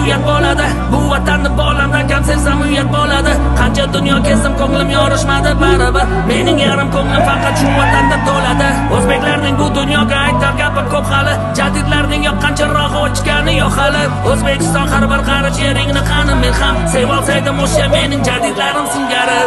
Uyat bo'ladi. Bu vatanni bolamdan kam sevsam, uyat bo'ladi. Qancha dunyo kezdim, ko'nglim yorishmadi baribir. Mening yarim ko'nglim faqat shu vatanda to'ladi. O'zbeklarning bu dunyoga aytar gapi ko'p hali. Jadidlarning yoqqan chirog'i o'chgani yo'q hali. O'zbekiston, har bir qarich yeringni qanim men ham sevolsaydim o'sha mening jadidlarim singari.